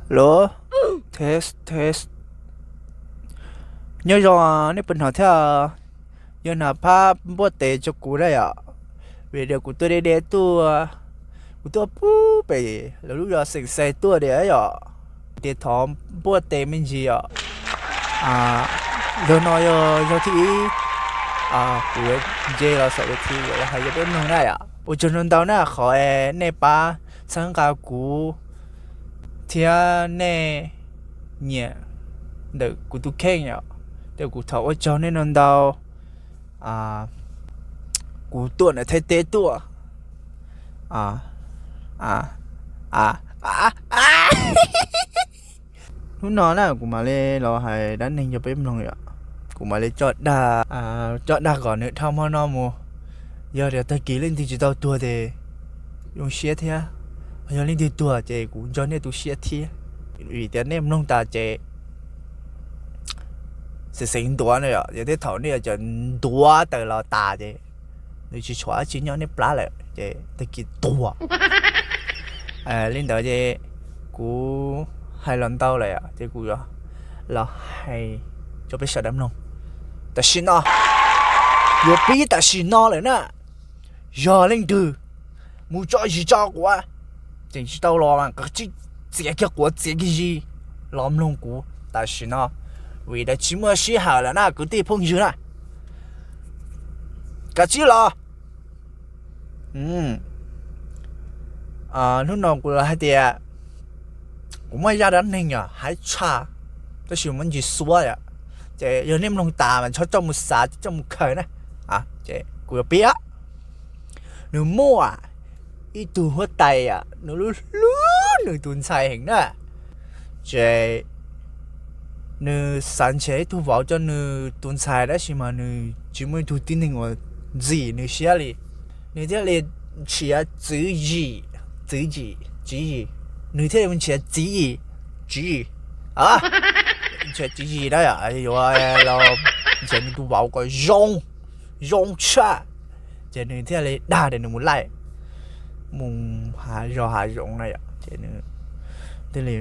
Hello, test test. Nyob zoo, nej puas hnov thiab? Yog hnov pab npuaj tes rau kuv na yom, vim tias kuv tuaj deb deb tuaj, kuv tuaj pub pem lawv lub zos Xeem Xais tuaj tiag yom, tias thov npuaj tes me ntsis yom. Yog no yog yog thib ib, kuv yuav nce los saum tes yuav los hais rau peb mloog na yom. Ua tsaug ntau ntau na qhov nej pab txhawb nqa kuv thiab nej nyiam ntawm kuv tus kheej yom. Ces kuv thov ua tsaug nej ntau ntau. Kuv tuaj ntawm Thaib teb tuaj. Hnub no na kuv mam li los hais dab neeg rau peb mloog yom. Kuv mam li coj dag, coj dag kom nws dhau hmo no mus. Yog tias tag kis leej twg tsis tau tuag ces zoo siab thiab, yog leej twg tuag ces kuv nrog nej tu siab thiab. Vim tias nej mloog tas ces xeev xeev ntuav no yom, yog tej thaum nej cov ntuav tawm los tas ces nws tsis tshuav dab tsi nyob nej plab lawm ces tag kis tuag. Li ntawd ces kuv hais los ntau lawm ces kuv yuav los hais rau peb sawv daws mloog. Tam sim no, yuav pib tam sim no lawm na, yog leej twg mus tso zis tso quav, tseem tsis tau los mas kav tsij txiav kiag quav txiav kiag zis los mloog kuv tam sim no, vim tias tsis muaj sij hawm lawm na kwv tij phooj ywg na. Kav tsij los. Hnub no kuv los hais tias kuv muaj zaj dab neeg yom, hais tshaj, tab sis muaj ntsis xuab yom, ces yog nej mloog tas mas txhob coj mus xav, coj mus khaws na. Ces kuv yuav piav. Nws muaj ib tug huab tais, nws hlub hlub nws tus ntxhais heev na, ces nws xav nrhiav ib tug vauv coj nws tus ntxhais tab sis mas nws tsis muaj ib tug tib neeg uas ntxim nws siab li. Nws thiaj li nrhiav tswv yim, tswv yim, tswv yim, nws thiaj li nrhiav tswv yim, tswv yim, nrhiav tswv yim na, yuav los nrhiav nws tus vauv kom zoo, zoo tshaj. Ces nws thiaj li dag tias nws mus laij, mus hav zog hav zoov na yom, ces nws thiaj li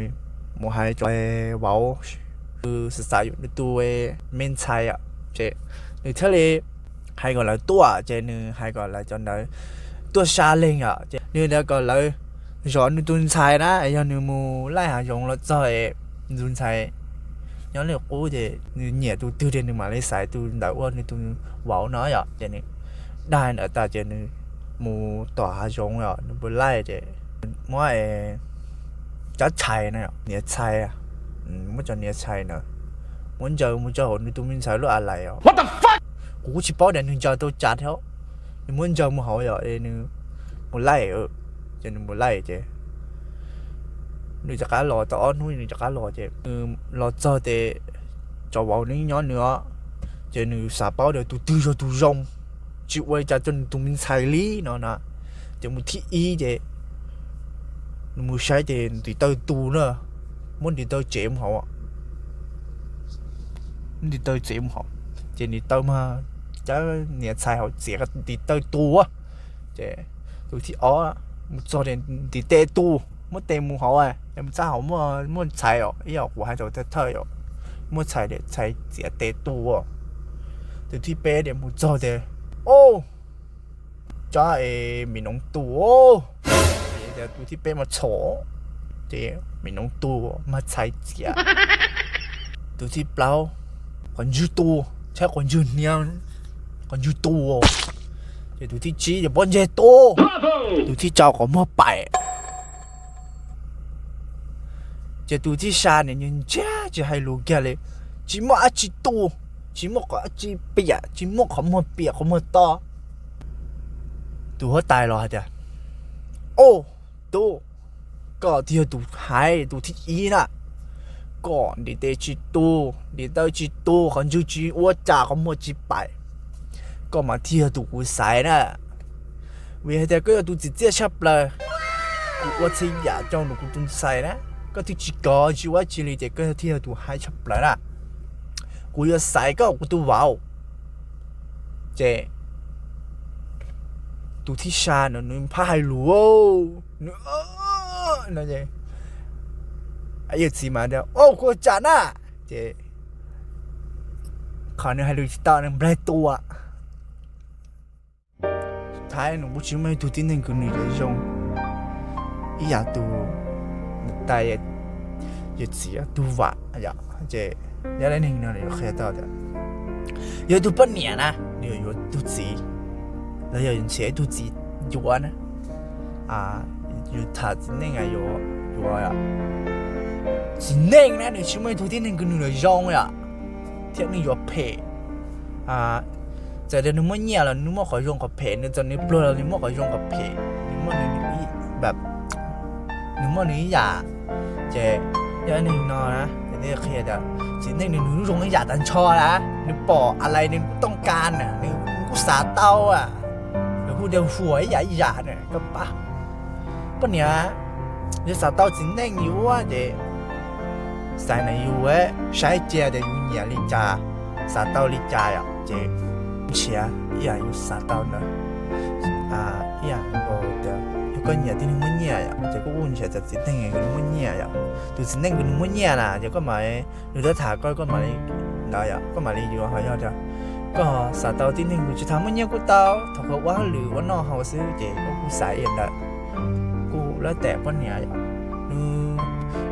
mus hais cov vauv, xav xav yuav nws tus me ntxhais yom, ces nws thiaj li hais kom lawv tuaj, ces nws hais kom lawv cov ntawd tuaj sab leeg yom, ces nws ntawd kom lawv zov nws tus ntxhais na, yog nws mus laij hav zoov los txog es nws tus ntxhais nyob li qub ces nws nyiam tus twg ces nws mam li xaiv tus ntawd ua nws tus vauv no yom, ces nws dag ntawd tas ces nws mus tom hav zoov yom, nws mus laij ces muab cov tshais no, niam tshais, muab cov niam tshais na, muab ntsaws mus rau hauv nws tus me ntxhais lub a lais os. Kuv kuj tsis paub tias nws ntsaws tau cas thiab, nws muab ntsaws mus hauv yom, nws mus laij, ces nws mus laij ces nws rov qab los tau ob hnub nws rov qab los ces nws los txog ces cov vauv nws nyob nws os, ces nws xav paub tias tus twg yog tus zoo, tsis ua li cas rau nws tus me ntxhais li no na. Ces mus thib ib ces nws mus saib ces ntiv taw tu na, muab ntiv taw tsev mus hauv, ntiv taw tsev mus hauv, ces ntiv taw mas cov niam tshais hauv txiav ntiv taw tu. Ces tus thib ob mus txog ces ntiv tes tu, muab tes mus hauv, mus txaj hauv muaj tshais os, ib yam kuv hais rau thawj thawj os, muaj tshais, tshais txiav tes tu. Tus thib peb ces mus txog ces, o, tsob es mi noov tu, ces tus thib peb mas txhom, ces mi noov tu mas tshais txiav. Tus thib plaub qhov ntswg tu, tshab qhov ntswg hnia, qhov ntswg tu. Ces tus thib tsib ces pob ntseg tu, tus thib rau qhov muag paim. Ces tus thib xya nim ntsiag tsis hais lus kiag li, tsis muaj dab tsi tu, tsis muaj qhov dab tsi piam, tsis muaj qhov muag piam qhov muag to. Tus huab tais los hais tias, o, tub, koj thiaj yog tus hais, tus thib ib na. Koj ntiv tes tsis tu, ntiv taw tsis tu, qhov ntswg tsis ua cas, qhov muag tsis paim, koj mas thiaj yog tus kuv xaiv na. Vim hais tias koj yog tus tsim txiaj tshaj plaws, kuv ua txhua yam rau nws kuv tus ntxhais na, koj thiaj tsis kov tsis ua dab tsi li ces koj thiaj yog tus hais tshaj plaws na. Kuv yuav xaiv koj kuv tus vauv. Ces tus thib xya no nws phab hais lus, nws no, Yawm txiv mas tias, Au, kuv tsam na. Ces qhov nws hais lus tsis tau, nws nplaig tua. Thaum nws kuj tsis muaj ib tug tib neeg kws nws yuav zoo ib yam tus tais, yawm txiv tus vam yom. Ces yog leej neeg no yuav qhia tau tias yog tus poj niam na, nws yuav yuav tus txiv, los yog yuav nrhiav ib tug txiv yuav na. Yus tham txiv neej yuav, yuav, txiv neej na nws tsis muaj ib tug tib neeg kws nws yuav zoo yom, thiab nws yuav phem. Txawm tias nws muaj nyiaj los nws muaj qhov zoo qhov phem, nws txawm nws pluag los nws muaj qhov zoo qhov phem, nws muaj nws ib yam. Ces yog neeg no na, qhia tias txiv neej nws, nws lub zoo ib yam tas nrho na, nws pom a lais nws kuj tooj kas na, nws kuj xav tau, nws hu tias huam ib yam ib yam na koj pab. Poj niam, yus xav tau txiv neej yuav ces xav na yus saib cia tias yus nyiam li cas, xav tau li cas yom, ces nrhiav ib yam yus xav tau ntawd. Ib yam nkaus tias yog koj nyiam tib neeg muaj nyiaj yom, ces koj kuj nrhiav tau txiv neej kws nws muaj nyiaj yom. Tus txiv neej kws nws muaj nyiaj na ces koj mam, nws twb tham koj, koj mam li ntawd yom, koj mam li yuav. Ho yog tias koj xav tau tib neeg kws tsis tham muaj nyiaj kuj tau, thaum kawg ua hauj lwm ua noj haus xwb ces koj kuj xav ib yam ntawd. Kuj lawv tes poj niam yom, nws,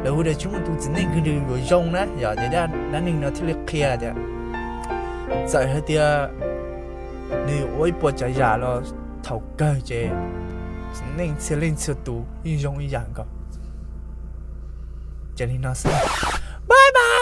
lawv hu tias tsis muaj tus txiv neej kws nws yuav zoo na yom. Ces dab neeg no thiaj li qhia tias txawm hais tias nws yuav ua ib puas tsav yam los thaum kawg ces txiv neej txhia leej txhia tus yeej zoo ib yam nkaus. Ces li no xwb, bye bye.